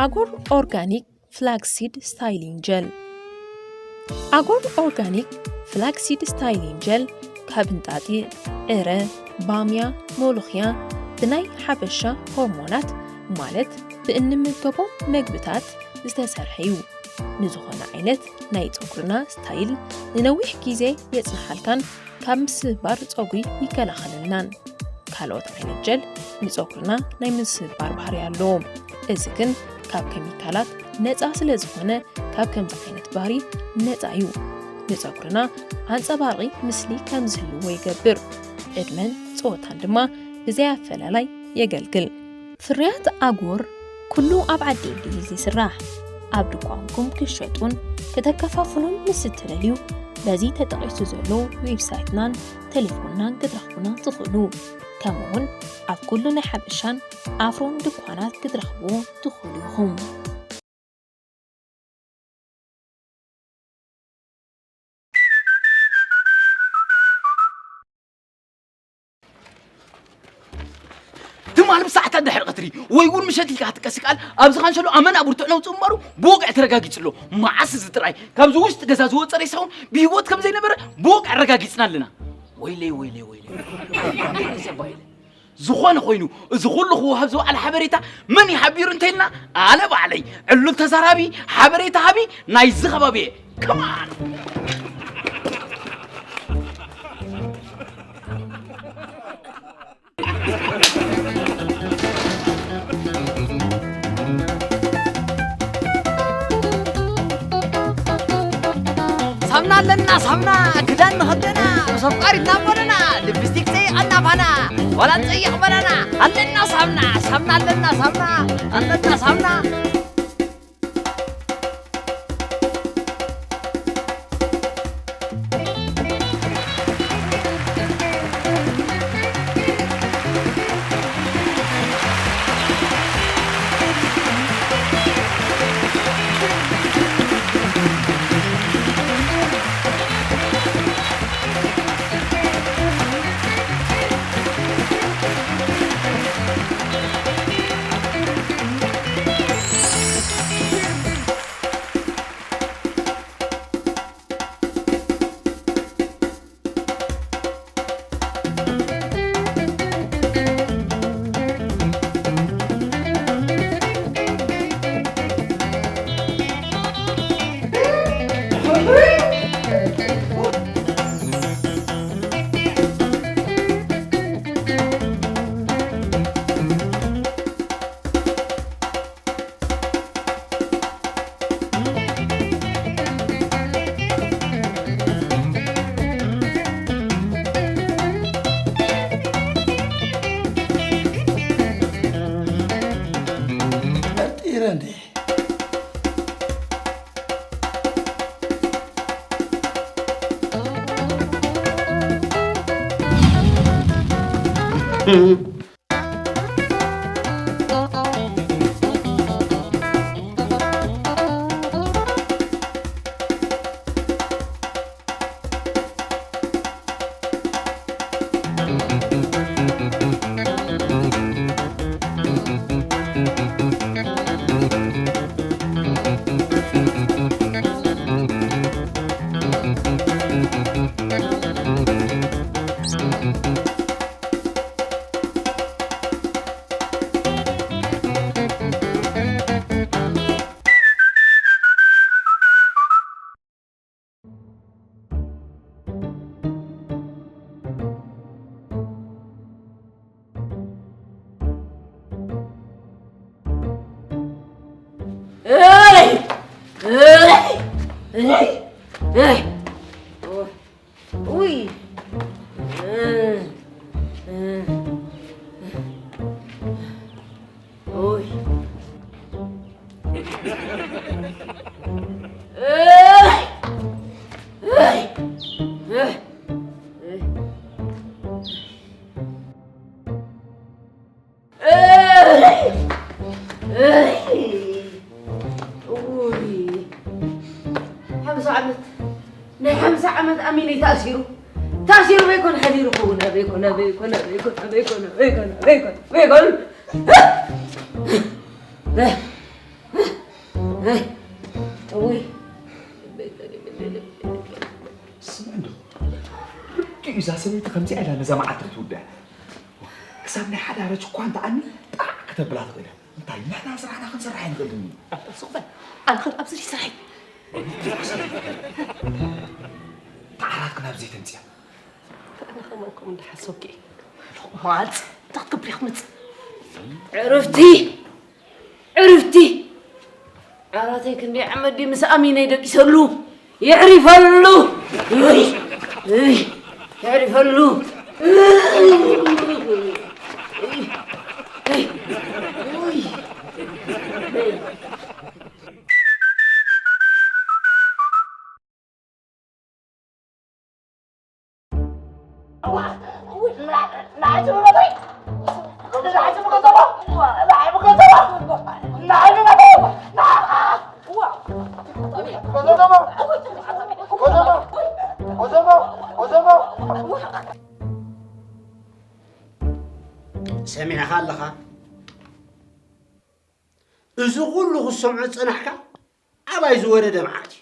ኣጎር ኦርጋኒክ ፍላክሲድ ስታይሊንግ ጀል። ኣጎር ኦርጋኒክ ፍላክሲድ ስታይሊንግ ጀል ካብ እንጣጢዕ፣ ዕረ፣ ባምያ፣ ሞሎኽያ ብናይ ሓበሻ ሆርሞናት ማለት ብእንምገቦም መግብታት ዝተሰርሐ እዩ። ንዝኾነ ዓይነት ናይ ጸጉርና ስታይል ንነዊሕ ግዜ የጽንሓልካን ካብ ምስባር ጸጉሪ ይከላኸለልናን። ካልኦት ዓይነት ጀል ንጸጉርና ናይ ምስባር ባህሪ ኣለዎም። እዚ ግን ካብ ኬሚካላት ነጻ ስለ ዝኾነ ካብ ከምዚ ዓይነት ባህሪ ነጻ እዩ። ንጸጉርና ኣንጸባራቒ ምስሊ ከም ዝህልዎ ይገብር። ዕድመን ጾታን ድማ ብዘይ ኣፈላላይ የገልግል። ፍርያት ኣጎር ኩሉ ኣብ ዓዲ እንግሊዝ ይስራሕ። ኣብ ድኳንኩም ክሸጡን ከተከፋፍሉን ምስ እትደልዩ በዚ ተጠቒሱ ዘሎ ዌብሳይትናን ቴሌፎንናን ክትረኽቡና ትኽእሉ። ከምኡውን ኣብ ኩሉ ናይ ሓበሻን ኣፍሮን ድኳናት ክትረኽብዎ ትኽእሉ ኢኹም። ትማሊ ብሰዓታት ድሕሪ ቀትሪ ወይ እውን ምሸት ኢልካ ክትቀሲ ከኣል ኣብዚ ካንሸሎ ኣመና ብርቱዕ ነውፂ ምንባሩ ብወግዒ ተረጋጊጹ ኣሎ። መዓስ እዚ ጥራይ ካብዚ ውሽጢ ገዛ ዝወፀ ሬሳ እውን ብህይወት ከም ዘይነበረ ብወግዒ ኣረጋጊፅና ኣለና። ወይለይ ወይለይ ወይለይ። ዝኾነ ኮይኑ እዚ ኩሉ ክወሃብ ዝወዓለ ሓበሬታ መን እዩ ሓቢሩ እንተኢልና ኣነ ባዕለይ ዕሉል ተዛራቢ ሓበሬታ ሃቢ ናይዚ ከባቢ እየ። ከማን ሳምና ኣለና ሳምና ክዳን ንኸደና ምስ ኣፍቃሪትና በለና ልፕስቲክ ዘይቐና ፋና ዋላ ንፀይቕ በለና ኣለና ሳምና ሳምና ኣለና ሳምና ኣለና ሳምና ጠርጢረ እንዴ? ሓምሳ ዓመት ናይ ሓምሳ ዓመት ኣሚነይ ተኣሲሩ ተኣሲሩ በይኮን ሓዲሩ ኸውን ኣበይኮን ኣበይኮን ኣበይኮን ኣበይኮን ኣበይኮን ኣበይኮን ኣበይኮን ኣበይኮን እይ፣ እውይ። ስምዒ እንዶ፣ ርዱእ እዩ፣ እዛ ሰበይቲ ከምዚኣ ኢላ ነዛ መዓልቲ ክትውድኣ። ክሳብ ናይ ሓዳረች እኳ እንተኣኒ ጣዕ ከተብላ ትኽእል እያ። እንታይ ንሕና ስራሕና ክንሰርሕ ኣይንኽእልን እዩ። ሱቕ በል፣ ኣነ ኸድ ኣብዚ ስራሐይ። ተዓራት ግን ኣብዚ ተምፅያ። ኣነ ከማን ከምኡ እንዳሓሰብኩ እየ። መዓልቲ እንታይ ክትገብሪ ክትመፅእ? ዕርፍቲ! ዕርፍቲ! ዓራተይ ክንደይ ዓመት ድዩ ምስ ኣሚነይ ደቂሰሉ? የዕሪፈሉ! እይ! እይ! የዕሪፈሉ! ሰሚዕኻ ኣለኻ? እዚ ኩሉ ክትሰምዖ ዝጸናሕካ ኣባይ ዝወረደ መዓት እዩ።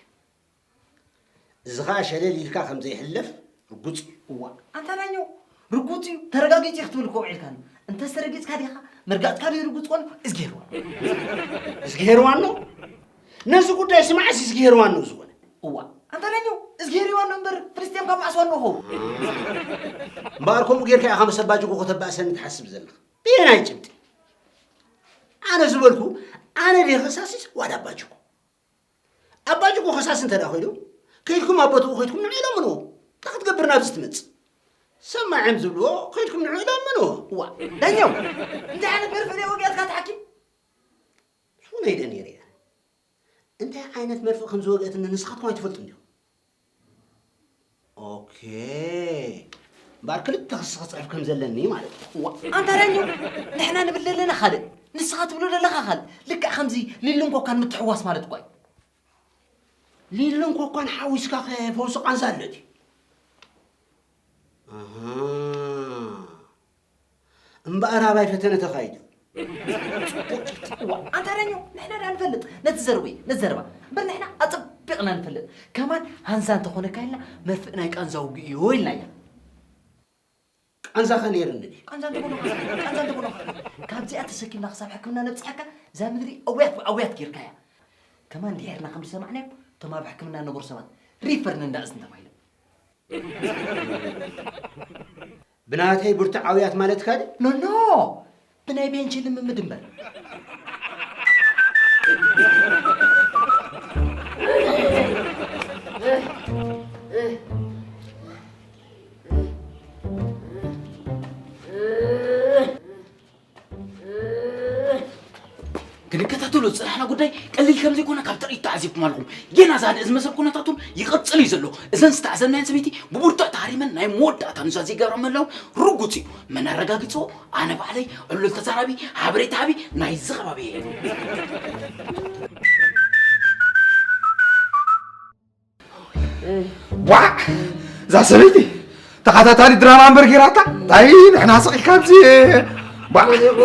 እዚ ኸኣ ሸለል ኢልካ ከም ዘይሕለፍ ርጉጽ እዩ። እዋ፣ ኣንታ ዳኛው፣ ርጉጽ እዩ፣ ተረጋጊጽ እየ ክትብል እኮ ውዒልካኒ። እንተስ ተረጊጽካ ዲኻ፣ መርጋጽካ ድዩ ርጉጽ ኮን? እዝጊሄር ዋኖ። እዝጊሄር ዋኖ? ነዚ ጉዳይ ስማዕስ እዝጊሄር ዋኖ ዝኾነ? እዋ፣ ኣንታ ዳኛው፣ እዝጊሄር ዋኖ እምበር፣ ፍልስጤም ካብ መዓስ ዋኖ ኾው? እምበኣር ከምኡ ጌርካ ኢኻ ምስ ኣባጅጎ ከተባእሰኒ ትሓስብ ዘለኻ። ብየናይ ጭብጢ? ኣነ ዝበልኩ፣ ኣነ ድየ ከሳሲስ ዋላ ኣባጅጎ? ኣባጅጎ ከሳሲ እንተ ደኣ ኮይኖም፣ ከይድኩም ኣብ ቦትኡ ከይድኩም ንዑ ኢሎም ምንዎ። እንታይ ክትገብር ናብዚ ትመጽእ? ሰማዒም ዝብልዎ፣ ከይድኩም ንዑ ኢሎም ምንዎ። እዋ፣ ዳኛው፣ እንታይ ዓይነት መርፍእ ድየ ወጊኣትካ ተሓኪም? ዝኾነ ኢለ ነይረ እየ። እንታይ ዓይነት መርፍእ ከም ዝወግአትኒ ንስኻትኩም ኣይትፈልጡን ዲኹም? ኦኬ። እምበኣር ክልተ ክሲ ክጽሕፍ ከም ዘለኒ ማለት እዩ። እዋ፣ ኣንታ ዳኛው፣ ንሕና ንብል ዘለና ካልእ፣ ንስኻ ትብሎ ዘለኻ ካልእ። ልክዕ ከምዚ ሊልን ኮካን ምትሕዋስ ማለት እኳ እዩ። ሊልን ኮካን ሓዊስካ ከ ፈውሲ ቃንዛ ኣሎ ድዩ? ኣሃ። እምበኣር ኣባይ ፈተነ ተኻይዱ? ጽቡቕ ጭብጢ። እዋ፣ ኣንታ ዳኛው፣ ንሕና ዳ ንፈልጥ። ነቲ ዘረባ እዩ፣ ነቲ ዘረባ። እምበር ንሕና ኣጸቢቕና ንፈልጥ። ከማን ሃንሳ እንተኾነካ ኢልና መርፍእ ናይ ቃንዛ ውግእ እዩ ኢልናያ። ቃንዛኸ ነይርኒ ድዩ? ቃንዛ እንተኾነኻ፣ ቃንዛ እንተኾነኻ። ካብዚኣ ተሰኪምና ክሳብ ሕክምና ነብጽሐካ፣ እዛ ምድሪ ኣውያት ብኣውያት ጌርካያ። ከማን ድሒርና ከም ዝሰማዕናዮ፣ እቶም ኣብ ሕክምና ንነብሩ ሰባት ሪፈር ንእንዳ እዝኒ ተባሂሎም። ብናተይ ብርቱዓውያት ማለትካ ድዩ? ኖ፣ ኖ! ብናይ ቤንቺ ልምምድ እምበር። ክንከታተሎ ዝጸናሕና ጉዳይ ቀሊል ከም ዘይኮነ ካብ ትርኢት ተዓዚብኩም ኣለኹም። ጌና ዝሃድእ ዝመስል ኩነታቱን ይቕጽል እዩ ዘሎ። እዘን ዝተዓዘብናየን ሰበይቲ ብብርቱዕ ተሃሪመን ናይ መወዳእታ ኑዛዜ ይገብራ ምህላው ርጉጽ እዩ። መን ኣረጋጊጽዎ? ኣነ ባዕለይ ዕሉል ተዛራቢ፣ ሓበሬታ ሃቢ ናይዚ ከባቢ እየ። ዋዕ! እዛ ሰበይቲ ተኸታታሊ ድራማ እምበር ጌራታ። እንታይ ንሕና ስቕ ኢልካ ኣብዚ ዋዕ! መሊቑ፣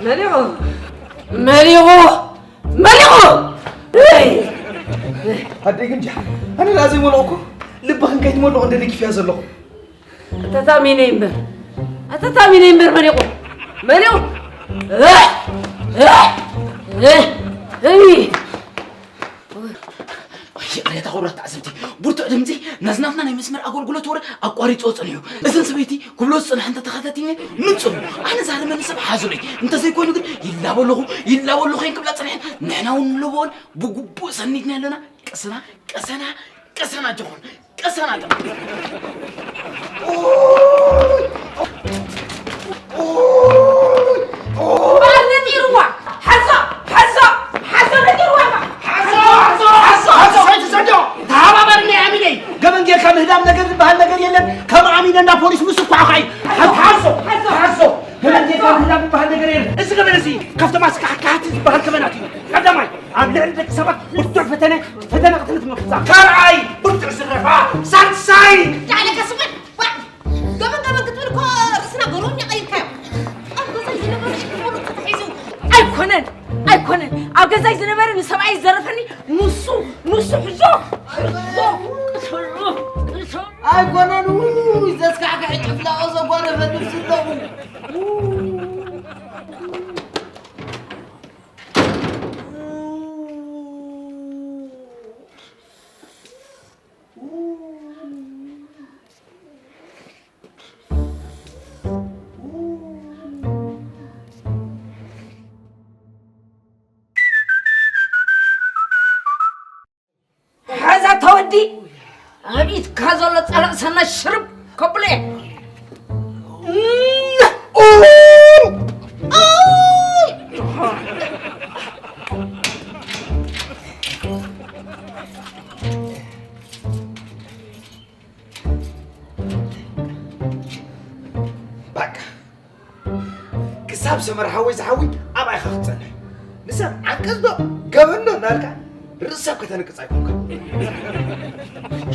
መሊቑ፣ መሊቑ፣ መሊቑ! ኣደይ ግምጃ፣ ኣነ ደኣ ዘይመልቑ እኮ ልብኽን ከይትመልቑ እንደ ደጊፍያ ዘለኹ። ኣታ ታሚነይ እምበር፣ ኣታ ታሚነይ እምበር መሊቑ፣ መሊቑ! እህ! እህ! እህ! እህ! ይቕሬታ ክቡራት ተዓዘብቲ፣ ብርቱዕ ድምጺ ነዚ ናትና ናይ መስመር ኣገልግሎት ወረ ኣቋሪጽዎ ጸኒሑ። እዘን ሰበይቲ ክብሎ ዝጸንሐ እንተተኸታቲልኒ ንጹር እዩ። ኣነ ዛረበኒ ሰብ ሓዙለይ። እንተዘይኮይኑ ግን ይላቦ ኣለኹ፣ ይላቦ ኣለኹ እየን ክብላ ጸኒሐን። ንሕና እውን ንልቦን ብግቡእ ሰኒድና ኣለና። ቀሰና፣ ቀሰና፣ ቀሰና ጆኾን፣ ቀሰና ጆኾን። እምበኣር ነጢርዋ! ሓዞ! ሓዞ! ሓዞ ነጢርዋ! ሓዞ! ሓዞ! ሓዞ! ሓዞ! ከይትሰዶ! ተሓባበርኒ ኣሚነይ! ገበን ጌርካ ምህዳም ነገር ዝበሃል ነገር የለን። ከም ኣሚነ እንዳ ፖሊስ ምስ እኳ ኣኻይ! ሓዞ! ሓዞ! ሓዞ! ገበን ጌርካ ምህዳም ዝበሃል ነገር የለን። እዚ ገበን እዚ ካብቶም ኣስካሕካሕቲ ዝበሃል ገበናት እዩ። ቀዳማይ፣ ኣብ ልዕሊ ደቂ ሰባት ብርቱዕ ፈተነ፣ ፈተነ ቅትለት ምፍጻም። ካልኣይ፣ ብርቱዕ ዝረፋ። ሳልሳይ፣ ዳዕለ ከስመን! ዋ! ገበን ገበን ክትብል እኮ ርእስና ገርዎም ይቐይርካዮ። ኣብ ገዛ ዝነበረ ሽግር ተታሒዙ። ኣይኮነን፣ ኣይኮነን። ኮነ ኣብ ገዛይ ዝነበረ ንሰብኣይ ዘረፈኒ ንሱ ንሱ ሕዞ ሕዞ ቅሰሉ ቅሰሉ። ኣይኮነን ውይ ዘስካሕክሕ ጭፍላቆ ዘጓነፈ ልብሲ ኣለኹ። ሓዛ ተወዲ ኣብ ኢድካ ዘሎ ጸላእ ሰናይ ሽርብ ከብሎ እየ። ባቃ ክሳብ ሰመር ሓወይ ዝሓዊ ኣብኣ ኢኻ ክትጸንሕ። ንሰብ ዓንቀጽ ዶ ገበን ዶ እናልካ ርእሲ ሰብ ከተንቅጽ ኣይኮንካ።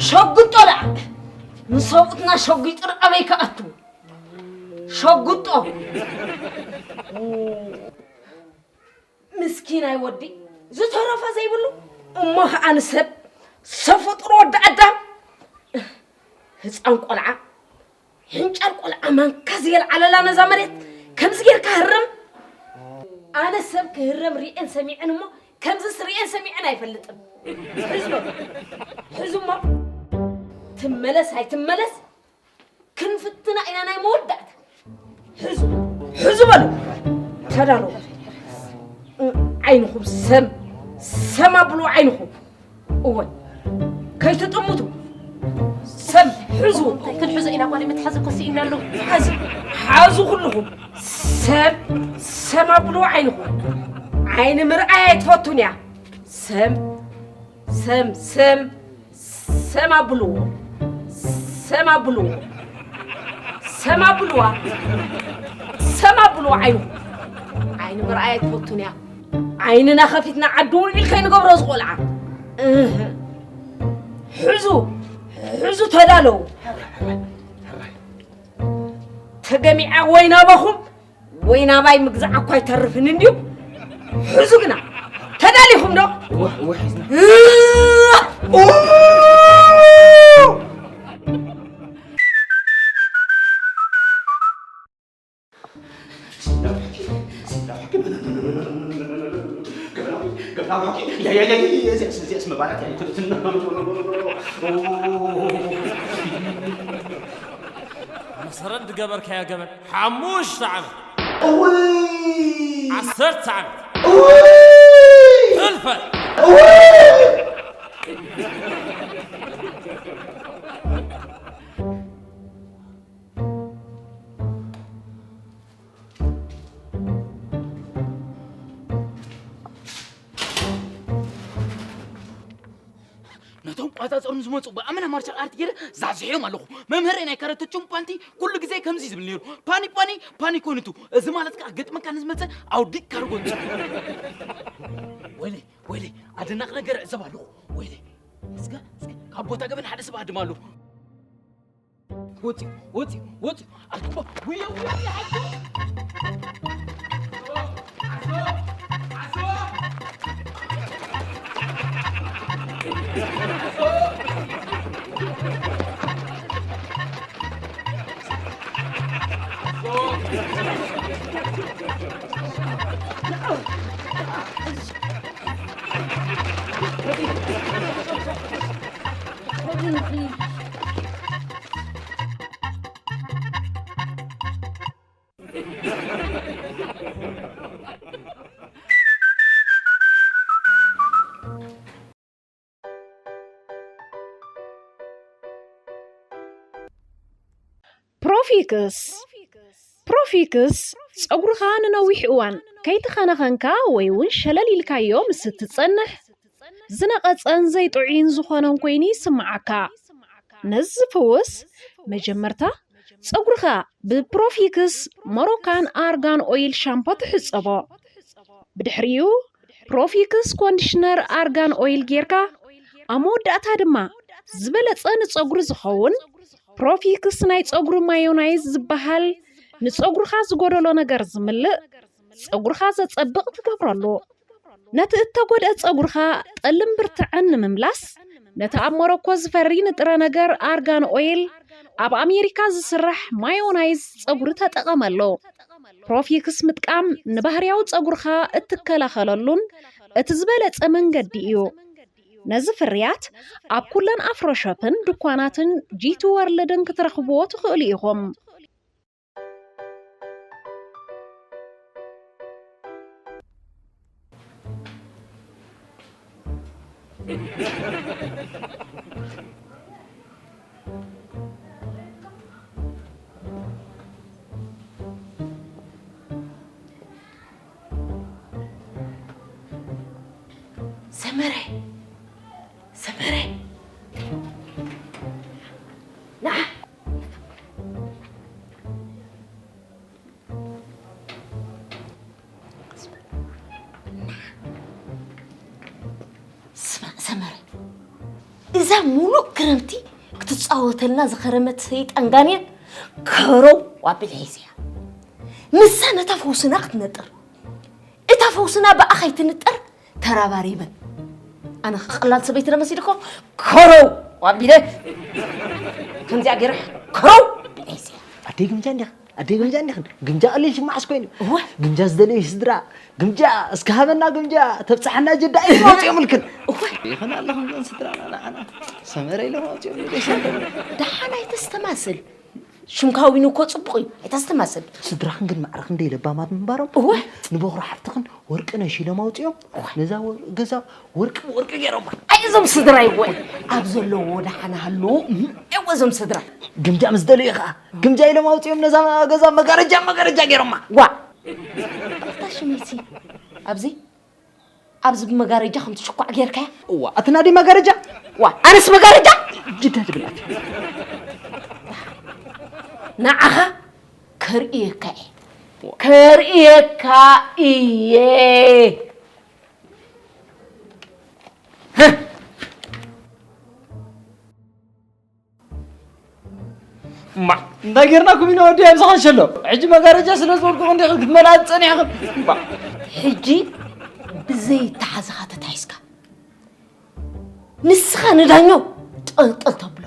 ሸጉጦ ደኣ ንሰብኡትና ሸጒጡ ኣበይ ክኣቱ ሸጉጦ ምስኪናይ ወዲ ዝተረፈ ዘይብሉ እሞ ከዓ ንሰብ ሰብ ፍጡር ወዲ ኣዳም ህፃን ቆልዓ ሕንጫል ቆልዓ ማንካ ዘየልዓለላ ነዛ መሬት ከምዚ ጌርካ ህርም ኣነ ሰብ ክህረም ሪኤን ሰሚዐን እሞ ከምዝስ ሪኤን ሰሚዐን ኣይፈልጥን ሕዝበ ሕዝሞ ትመለስ ኣይትመለስ ክንፍትና ኢና ናይ መወዳእታ ሕዙ ሕዙ በሉ ተዳለዉ ዓይንኹም ሰም ሰም ኣብሉ ዓይንኹም እወ ከይትጥምቱ ሰም ሕዙ እንታይ ክንሕዞ ኢና ጓል ምትሓዝ እኮ ስኢና ኣሎ ሓዝ ሓዙ ኩልኹም ሰም ሰም ኣብሉ ዓይንኹም ዓይኒ ምርኣይ ኣይትፈቱን እያ ሰም ሰም ሰም ሰም ኣብልዎ ሰም ኣብልዎ ሰም ኣብልዋ ሰም ኣብልዋ ዓይኑ ዓይኒ ምርኣይ ኣይትፈቱን እያ ዓይንና ከፊትና ዓዲ ውዒል ከይንገብሮ ዝቆልዓ እህ። ሕዙ ሕዙ ተዳለዉ ተገሚዓ ወይ ናባኹም ወይ ናባይ ምግዛዕ እኳ ኣይተርፍን እንድዩ ሕዙ ግና ተዳሊኹም ዶ መሰረት ዝገበርካዮ ገበን ሓሙሽተ ዓመት እውይ ዓሰርተ ዓመት እውይ ህልፈት እውይ ነቶም ቋጻጸሩን ዝመጹ ብኣመና ማርሻል ኣርት ገይረ ዛዝሕዮም ኣለኹ። መምህረይ ናይ ካራተ ቹን ፓንቲ ኩሉ ግዜ ከምዚ ዝብል ነይሩ፣ ፓኒ ፓኒ ፓኒ ኮንቱ። እዚ ማለት ከኣ ገጥመካ ንዝመጸ ኣውዲቕካ ርጎጽ። ወይለይ ወይለይ ኣደናቕ ነገር እዕዘብ ኣለኹ። ወይለይ እስከ እስከ ካብ ቦታ ገበን ሓደ ሰብ ኣድማ ኣለኹ። ወፂ ወፂ ወፂ ኣልኩባ ውየ ውየ ፕሮፊክስ ፕሮፊክስ ጸጉርኻ ንነዊሕ እዋን ከይተኸናኸንካ ወይ እውን ሸለል ኢልካዮ ምስ እትጸንሕ ዝነቐጸን ዘይጥዑይን ዝኾነን ኮይኑ ይስምዓካ። ነዚ ዝፍውስ መጀመርታ ጸጉርኻ ብፕሮፊክስ ሞሮካን ኣርጋን ኦይል ሻምፖ ትሕጸቦ። ብድሕሪኡ ፕሮፊክስ ኮንዲሽነር ኣርጋን ኦይል ጌርካ ኣብ መወዳእታ ድማ ዝበለጸ ንጸጉሪ ዝኸውን ፕሮፊክስ ናይ ጸጉሪ ማዮናይዝ ዝበሃል ንጸጉርኻ ዝጎደሎ ነገር ዝምልእ ጸጉርኻ ዘጸብቕ ትገብረሉ። ነቲ እተጎድአ ጸጉርኻ ጠልን ብርትዐን ንምምላስ፣ ነቲ ኣብ ሞሮኮ ዝፈሪ ንጥረ ነገር ኣርጋን ኦይል፣ ኣብ ኣሜሪካ ዝስራሕ ማዮናይዝ ጸጉሪ ተጠቐመሉ። ፕሮፊክስ ምጥቃም ንባህርያዊ ጸጉርኻ እትከላኸለሉን እቲ ዝበለጸ መንገዲ እዩ። ነዚ ፍርያት ኣብ ኩለን ኣፍሮሾፕን ድኳናትን ጂቲ ወርልድን ክትረኽብዎ ትኽእሉ ኢኹም። ሰመረ፣ ሰመረ፣ ንዓ። ስማዕ ሰመረ፣ እዛ ሙሉእ ክረምቲ ክትጻወተልና ዝኸረመት ሰይጣን ጋኔን ከረው ኣቢላ ሒዘያ። ንሳ ነታ ፈውስና ክትነጥር፣ እታ ፈውስና ብኣ ከይትንጠር ተራባሪበን። ኣነ ቀላል ሰበይቲ ዶ መሲልኩም? ከረው ኣቢለ ከምዚኣ ገይረ ከረው ኣቢለ ሒዘያ። ኣደይ ግምጃ እንዲኻ፣ ኣደይ ግምጃ እንዲኽን። ግምጃ ቀሊል ሽም መዓስ ኮይኑ? እወ። ግምጃ ዝደለዩ ስድራ፣ ግምጃ እስከ ሃበና፣ ግምጃ ተብጽሓና ጀዳ እዮም ኣውፅኦምልክን። እወ። ይኸን ኣለኹም ዘን ስድራና ንዓና ሰመረ ኢሎም ኣውፅኦም ኢለ ይሰምዕ። ደሓን ኣይተስተማስል። ሽምካ ዊኑ እኮ ጽቡቕ እዩ፣ ኣይተስተማስል። ስድራኽን ግን ማዕረ ክንደይ ለባማት ምንባሮም? እወ። ንበኹሪ ሓፍትኽን ወርቂ ነሽ ኢሎም ኣውፅኦም። እወ። ነዛ ወ-፣ ገዛ ወርቂ ብወርቂ ገይሮማ። ኣይ እዞም ስድራይ እወ። ኣብ ዘለዎ ደሓን ሃልዉ። እወ እዞም ስድራ። ግምጃ ምስ ደለዩ ኸዓ ግምጃ ኢሎም ኣውፅኦም ነዛ ገዛ መጋረጃ መጋረጃ ገይሮማ። ዋ። እታ ሽመይሲ ኣብዚ ኣብዚ ብመጋረጃ ከምቲ ሽኳዕ ጌርካያ? እዋ፣ ኣቲ ናደይ መጋረጃ? ዋ፣ ኣነስ መጋረጃ? ጅዳ ትብል ኣቲ። ንዓኻ ከርእየካ እየ። ከርእየካ እየ። እማ፣ እንታይ ጌርናኩም ኢና ወዲ ኣብዚ ኸሸሎ? ሕጂ መጋረጃ ስለ ዝበልኩ ክንደይ ክትመልኣ ጸኒሕኩም? እማ። ሕጂ ብዘይ ተሓዝኻ ተታሒዝካ። ንስኻ ንዳኛው ጠልጠል ተብሎ።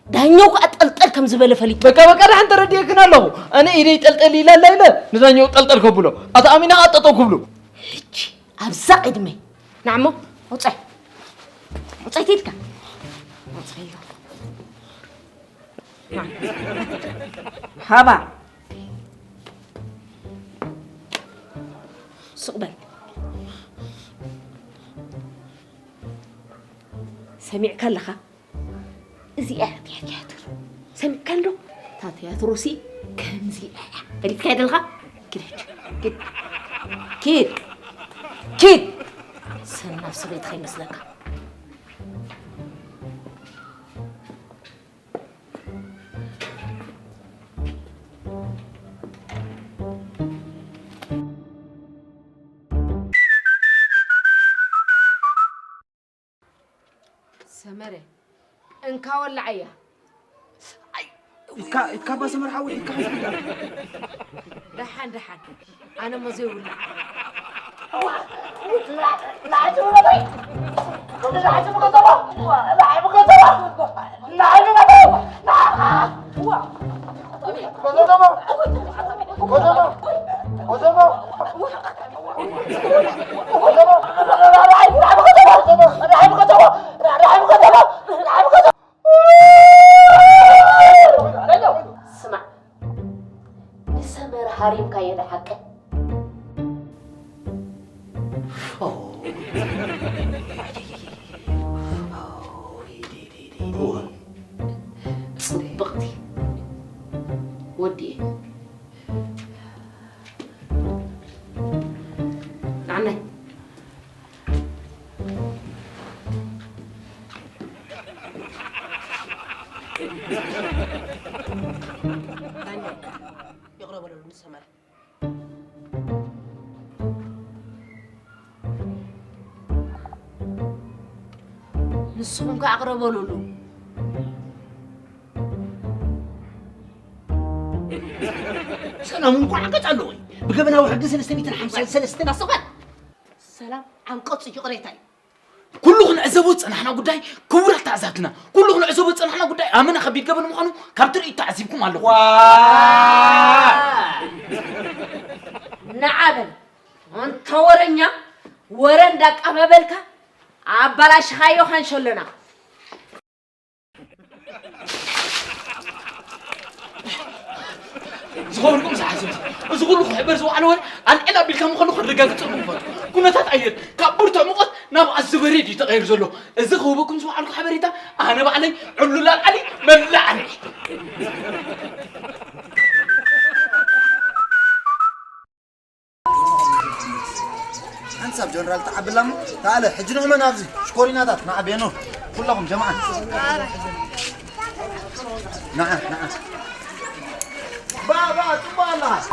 ዳኛው ከኣ ጠልጠል ከም ዝበለ ፈሊጡ። በቃ፣ በቃ፣ ደሓን ተረዲኤክን ኣለኹ። ኣነ ኢደይ ጠልጠል ኢላ ኣላ ኢለ ንዳኛው ጠልጠል ከብሎ። ኣታ ኣሚና ከኣ ጠጠው ክብሉ። ሕጂ ኣብዛ ቅድመይ። ንዓሞ፣ ውጻይ። ውጻይ ትይድካ። ውጻይ ኢሉ። ሃባ። ስቕ በል። ሰሚዕካ ኣለኻ? እዚኣ እያ እቲኣ ትያትር። ሰሚዕካ እንዶ? እታ ትያትር ሲ ከምዚ እያ። ፈሊጥካ ይደልኻ? ኪድ፣ ኪድ፣ ኪድ፣ ኪድ። ሰናፍ ሰበይቲ ከይመስለካ። ሰመረ፣ እንካ ወላዓያ። ኣይ፣ ኢካ፣ ኢካ ባሰመር ሓዊ፣ ኢካ። ደሓን፣ ደሓን። ኣነ እሞ ዘይውላዕ። ስማዕ፣ ንሰመረ ሃሪምካዮ ዶ ሓቀ? ጽብቕቲ ወዲኤ። ንዓናይ። ይቕረ በለሉ ንሰመረ። ንስኹም ከ ኣቕረበሉሉ። ሰላም እንኳዕ ገጽ ኣለዎ። ብገበናዊ ሕጊ ሰለስተ ሚእትን ሓምሳን ሰለስተን ኣስታት። ሰላም ዓንቀጹ ይቕሬታ እዩ። ኩሉ ክንዕዘቦ ዝጸናሕና ጉዳይ፣ ክቡራት ተዓዛብትና፣ ኩሉ ክንዕዘቦ ዝጸናሕና ጉዳይ ኣመና ከቢድ ገበን ምዃኑ ካብ ትርኢት ተዓዚብኩም ኣለኹም። ንዓ በል፣ ኣንታ ወረኛ፣ ወረ እንዳቀባበልካ ኣባላሽኻዮ ካንሸሎና። ዝኸበርኩም ሰዓሰብቲ፣ እዚ ኩሉ ክሕበር ዝወዓለ ወረ ኣልዕል ኣቢልካ ምዃኑ ከረጋግጸልኩም እፈቱ። ኩነታት ኣየር ካብ ብርቱዕ ሙቐት ናብ ኣዝዩ በሪድ እዩ ተቐይሩ ዘሎ። እዚ ክህበኩም ዝወዓልኩ ሓበሬታ ኣነ ባዕለይ ዕሉል ኣልዓሊ መላዓሊ። ሓንሳብ ጀነራል ተዓብላ እሞ ተኣለ። ሕጂ ንዑ መን ኣብዚ ሽኮሪናታት ንዓ ቤኖ ኩላኹም ጀምዓ ንዓ ንዓ ባባ ጽቡቕ ኣለኻ።